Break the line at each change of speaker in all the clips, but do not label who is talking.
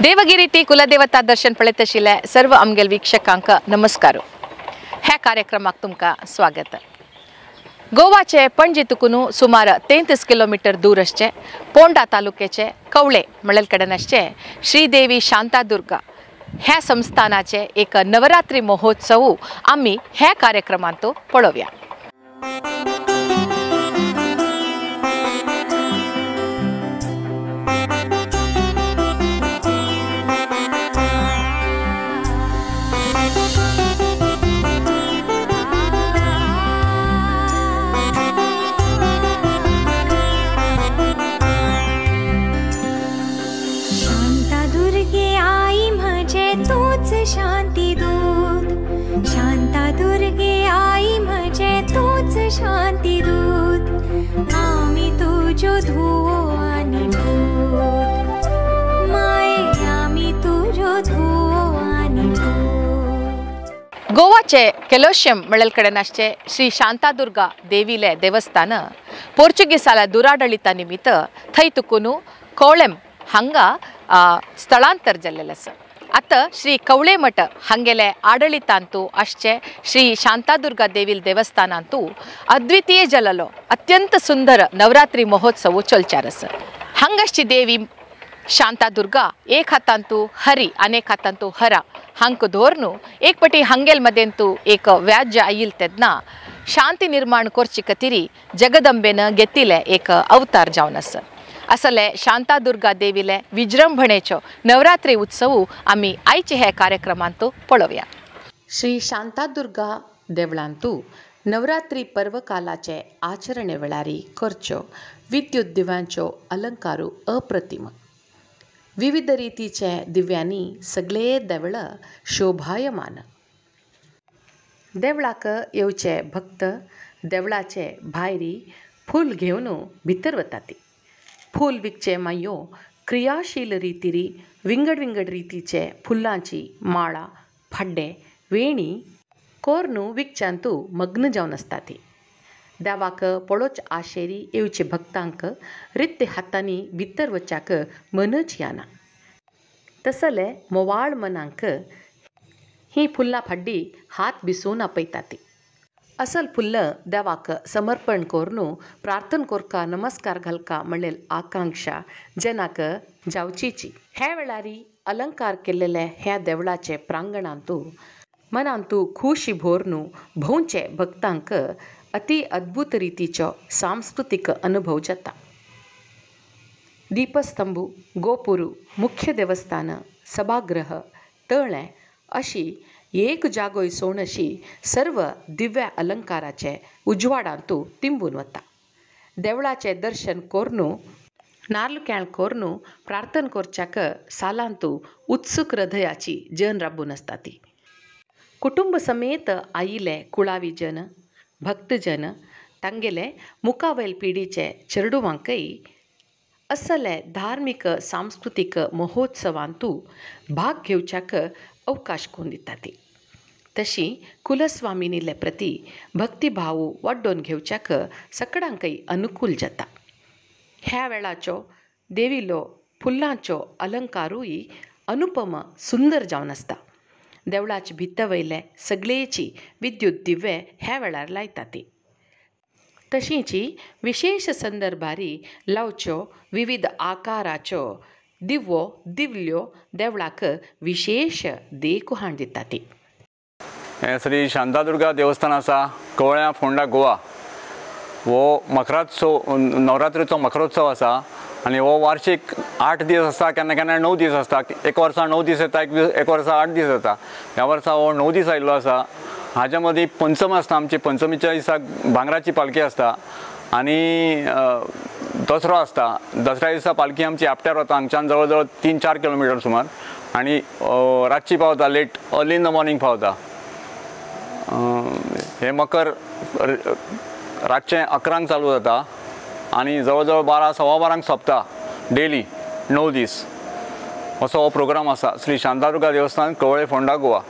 देवगिरीती कुलदेवता दर्शन पळयत सर्व आमगेल वीक्षकांक नमस्कार। ह्या कार्यक्रमाक तुमकां स्वागत। गोवाचे पणजी तुकून सुमार 33 किलोमीटर दूर आसचे पोंडा तालुक्याचे कवळे म्हणलेल कडेन आसचे श्रीदेवी शांतादुर्गा ह्या संस्थानाचे एक नवरात्री महोत्सव आमी ह्या कार्यक्रमांत पळोवया।
शांती दूत शांतादुर्गे आई म्हजे तूच शांती दूत आमी तुज्यो धुवो आनी पूत माये आमी तुज्यो धुवो आनी पूत।
गोवाचे केलोशियम म्हणलेल कडेन आसचे श्री शांतादुर्गा देवीले देवस्थान पोर्चुगीसाल्या दुराडळिता निमित्त थंय तुकून कोळेम हांगा स्थलांतर जाल्लेलें आसा। आतां श्री कवळे मठ हांगेले आडळितांतू आसचे श्री शांतादुर्गा देवील देवस्थानांतू अद्वितीय जललो अत्यंत सुंदर नवरात्री महोत्सव चलचार आसा। हांगाची देवी शांतादुर्गा एक हातांतू हरी आनी एक हातांतू हरा हांक धोरनू एक पटी हांगेल मदेंतू एक व्याज्य आयिल तेन्ना शांती निर्माण करची खातीर जगदंबेन घेतिल्लें एक अवतार जावन आसा। असले शांतादुर्गा देवीले विजृंभणेचो नवरात्री उत्सव आमी आयचे हे कार्यक्रमांतू पळोवया। श्री शांतादुर्गा देवळांतू नवरात्री पर्वकालाचे आचरणे वेळारी करच्यो विद्युत दिव्यांच्यो अलंकारू अप्रतिम। विविध रितीचे दिव्यांनी सगळे देवळ शोभायमान। देवळाक येवचे भक्त देवळाचे भायरी फूल घेवन भितर वतात। फूल विकचे मायो क्रियाशील रितीरी विंगड विंगड रितीचे फुलांची माळा फाड्डे वेणी कोर्नू विकच्यांतू मग्न जावन आसतात। देवाक पळोच आशेरी येवचे भक्तांक रित्ते हातांनी भितर वच्याक मनच याना। तसले मोवाळ मनांक ही फुलां फाड्डी हात बिसून आपयतात। असल फुल्ल देवाक समर्पण करून प्रार्थना करका नमस्कार घालका म्हणलेल आकांक्षा जनाक जावचीची। ह्या वेळारी अलंकार केल्लेले ह्या देवळाचे प्रांगणांतू मनांतू खुशी भोरनू भोंवचे भक्तांक अति अद्भुत रितीचो सांस्कृतीक अनुभव जाता। दीपस्तंभू गोपुरू मुख्य देवस्थान सभागृह तळें अशी एक जागोय सोणशी सर्व दिव्य अलंकाराचे उजवाडांतू तिंबून वता। देवळाचे दर्शन कोरनू नार्ल केळ कोरनू प्रार्थना करच्याक सालांतू उत्सुक हृदयाची जन राबून आसता। कुटुंब समेत आयिल्ले कुळावी जन भक्तजन तांगेले मुखावयल पिढीचे चेरडुवांकय असले धार्मिक सांस्कृतीक महोत्सवांतू भाग घेवच्याक अवकाश करून दितात। तशी कुलस्वामिनीले प्रती भक्तिभाव वाडोवन घेवच्याक सकडांकय अनुकूल जाता। ह्या वेळाचो देवीलो फुलांचो अलंकारूय अनुपम सुंदर जावन आसता। देवळाचे भित्त वयले सगळेची विद्युत दिवे ह्या वेळार लायतात। तशींची विशेष संदर्भारी लावच्यो विविध आकाराच्यो दिवो दिवल्यो देवळाक विशेष देख हाण दितात।
हें श्री शांतादुर्गा देवस्थान आसा कवळ्यां फोंडा गोवा। हो मकरात्सव नवरात्रीचो मकरोत्सव आसा आनी हो वार्षिक 8 दीस आसता, केन्ना केन्ना 9 दीस आसता। एक वर्सा 9 दीस येता, एक वर्सा 8 दीस येता। ह्या वर्सा हो 9 दीस आयिल्लो आसा। हाज्या मदीं पंचम आसता, आमची पंचमीच्या दिसाक भांगराची पालखी आसता आनी दसरो आसता। दसऱ्या दिसा पालखी आमची आपट्यार वता, हांगच्यान जवळ जवळ 3-4 किलोमिटर सुमार, आनी रातची पावता late, early in the morning पावता। हें मकर रातचें 11 चालू जाता आनी जवळ जवळ 12 सव्वा 12 सोंपता डेली 9 दीस असो हो प्रोग्राम आसा श्री शांतादुर्गा देवस्थान कवळे फोंडा गोवा।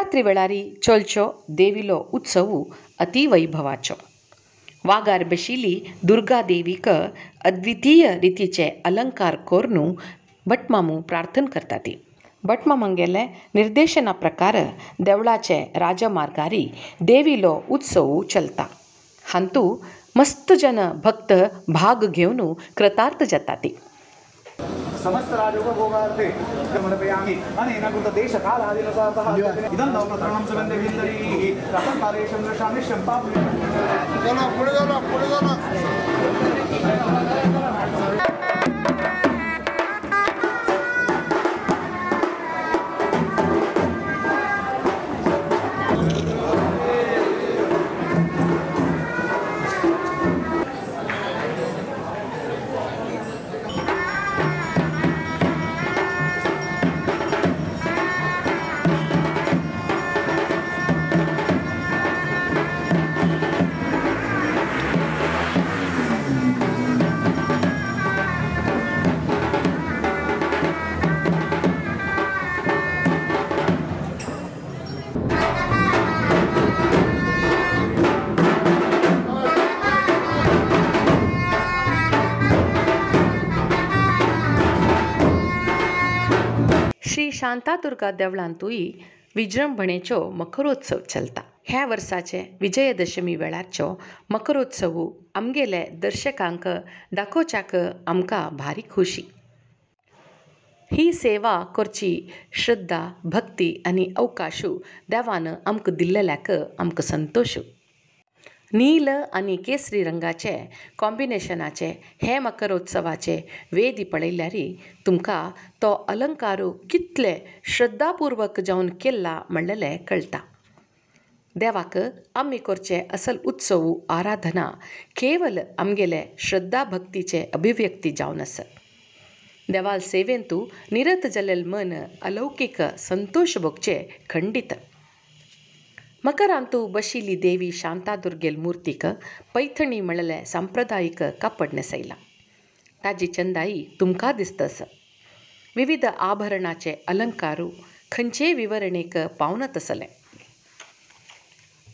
नवरात्री वेळारी चलचो देवीलो उत्सव अतिवैभवाचो. वागार बशिल्ली दुर्गा देवीक अद्वितीय रितीचे अलंकार करून भटमामू प्रार्थना करतात. भटमामांगेले निर्देशना प्रकार देवळाचे राजमार्गारी देवीलो उत्सव चलता. हांतू मस्त जन भक्त भाग घेवन कृतार्थ जातात.
समस्त राजोपभोगार्थे समर्पयामि अनेन कृत देशकालादिनुसारतः इदं नवप्रकरणं सुगन्धभिन्दरीः रतकालेशं दृशामि शम्पां.
चलो पुढे जाना, पुढे जाना.
श्री शांतादुर्गा देवळांतूय विजृंभणेचो मकरोत्सव चलता. ह्या वर्साचे विजयदशमी वेळारचो मकरोत्सव आमगेले दर्शकांक दाखोवच्याक आमकां भारी खुशी. ही सेवा करची श्रद्धा, भक्ती आनी अवकाशू देवान आमकां दिल्लेल्याक आमकां संतोश. नील आनी केसरी रंगाचे कॉम्बिनेशनाचे हे मकरोत्सवाचे वेदी पळयल्यार तुमकां तो अलंकारू कितले श्रद्धापूर्वक जावन केल्ला म्हणलेलें कळटा. देवाक आमी करचे असल उत्सव आराधना केवल आमगेले श्रद्धा भक्तीचे अभिव्यक्ती जावन आसा. देवाल सेवेंतू निरत जाल्लें मन अलौकीक संतोश भोगचे खंडीत. मकरांतू बशिल्ली देवी शांतादुर्गेल मूर्तीक पैठणी म्हणलें सांप्रदायीक कापड न्हेसयलां. ताजी चंदाई तुमकां दिसता आसा. विविध आभरणाचे अलंकारू खंयचेय विवरणेक पावनात आसलें.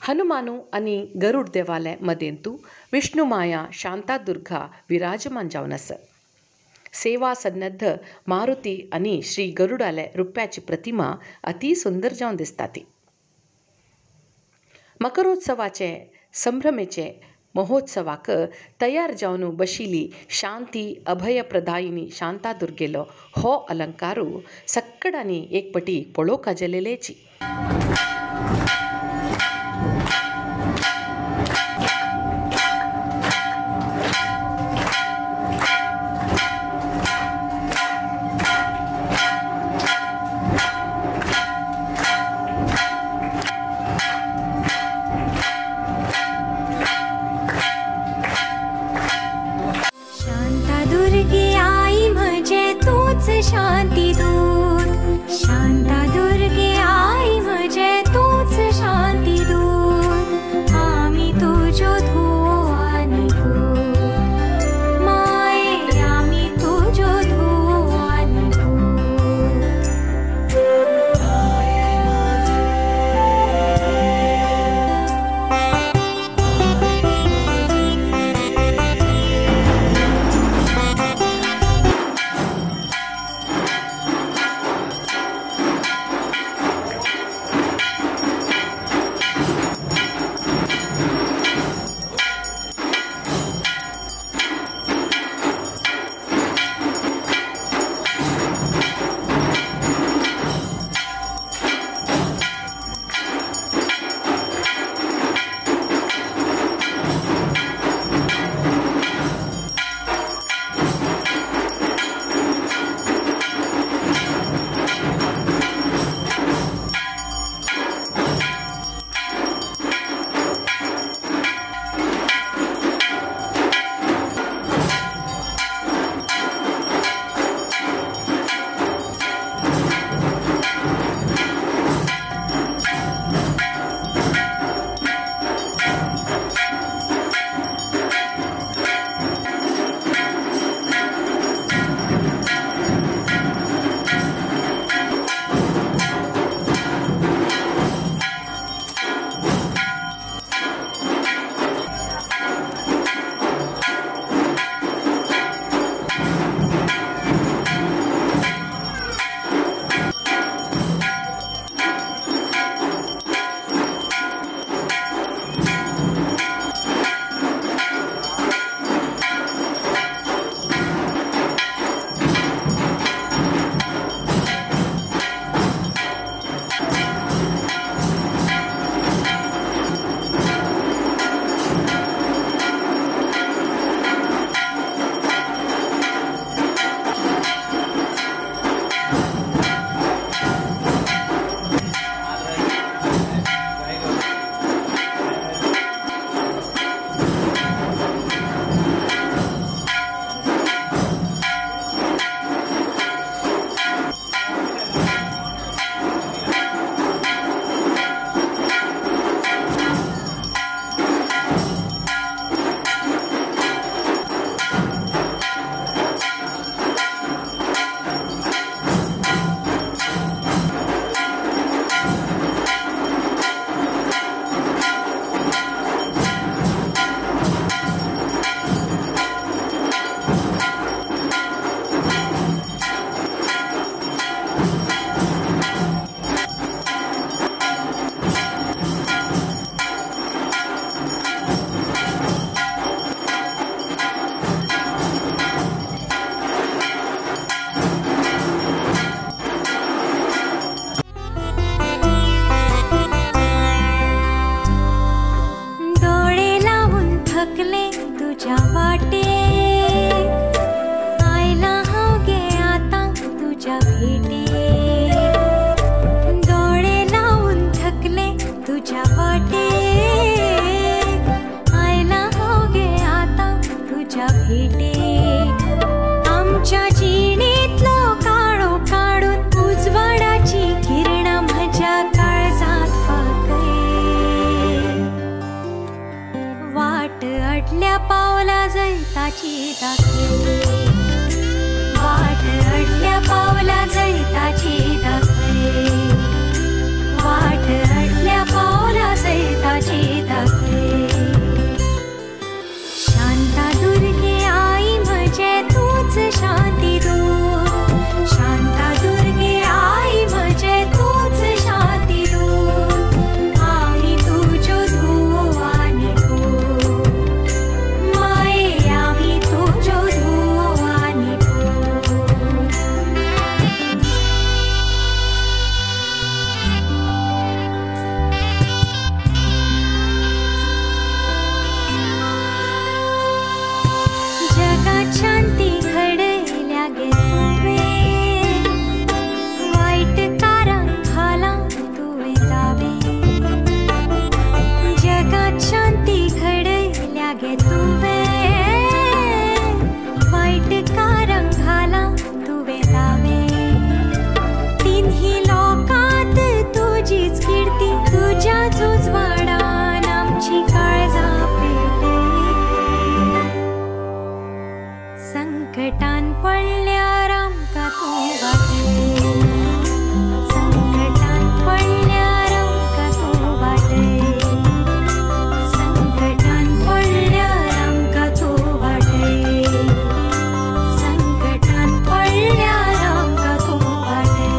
हनुमानू आनी गरुड देवाले मदेंतू विष्णुमाया शांतादुर्गा विराजमान जावन आसा. सेवा सन्नद्ध मारुती आनी श्री गरुडाले रुप्याची प्रतिमा अति सुंदर जावन दिसता ती. मकरोत्सवाचे संभ्रमेचे महोत्सवाक तयार जावन बशिल्ली शांती अभयप्रदायिनी शांतादुर्गेलो हो अलंकारू सक्कडांनी एक पटी पळोवंक जालेलेची.
शांतादुर्गे आई म्हजे तूच शांती दूत. शांतादुर्गे आई म्हजे तूच आयला हांव गे आतां तुज्या भेटेक आमच्या जिणेंतलो काळो काडून उजवाडाची किरणां म्हज्या काळजांत फांकय वाट अडल्या पावला जैताची दाखय वाट अडल्या पावला जैताची दाखय वाट अडल्या पावला जैताची दाखय शांता दुर्गे आई म्हजे तूंच शांती दूत शांता दुर्गे आई म्हजे तूंच शांती दूत आमी तुज्यो धुवो आनी पूत माये आमी तुज्यो धुवो आनी पूत. जगात शांती घडयल्या गे तुवें वायटकारांक घालां तुवें दावे जगात शांती घडयल्या गे तुवें वायटकारांक घालां तुवें दावे तिन्ही लोकांत तुजीच किर्ती तुज्याच उजवाडान आमची काळजां पेटय संकटान पडल्यार आमकां तूं वाटय संकटान पडल्यार आमकां तूं वाटय संकटान पडल्यार आमकां तूं वाटय संकटान पडल्यार आमकां तूं वाटय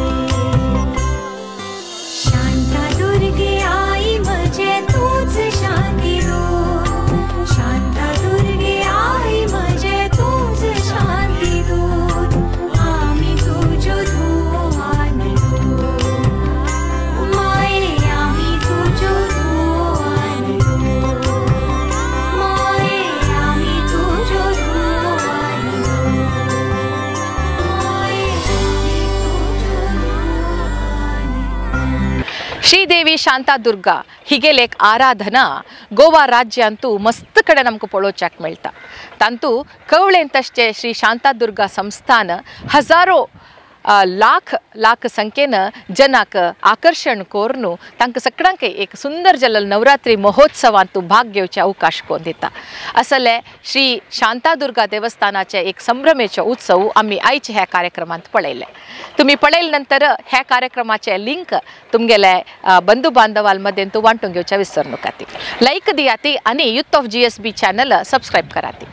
शांता दुर्गे आई म्हजे तूंच शांती दूत शांता दुर्गे आई म्हजे तूंच शांती दूत आमी तुज्यो धुवो आनी पूत माये आमी तुज्यो धुवो आनी पूत माये आमी तुज्यो धुवो आनी पूत माये आमी तुज्यो धुवो आनी
श्रीदेवी शांतादुर्गा हिगेल एक आराधना गोवा राज्यांतू मस्त कडेन आमकां पळोवच्याक मेळटा. तांतू कवळेंत श्री शांतादुर्गा संस्थान हजारो लाख लाख संख्येन जनाक आकर्शण करून तांकां सगळ्यांक एक सुंदर जल नवरात्री महोत्सवांतू भाग घेवचे अवकाश करून दिता. असले श्री शांतादुर्गा देवस्थानाचे एक संभ्रमेचे उत्सव आमी आयचे ह्या कार्यक्रमांत पळयले. तुमी पळयले नंतर ह्या कार्यक्रमाचे लिंक तुमगेले बंधू बांधवांमध्ये तूं वांटून घेवच्या विसर नकाती. लायक दियाती आनी youth of GSB channel subscribe कराती.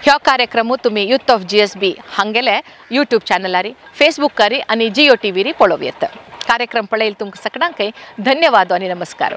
ह्यो कार्यक्रम तुमी युथ ऑफ GSB हांगेले यूट्यूब चॅनलारी फेसबुकारी आनी जियो टीव्हीरी पळोवं येता. कार्यक्रम पळयले तुमकां सगळ्यांकय धन्यवाद आनी नमस्कार.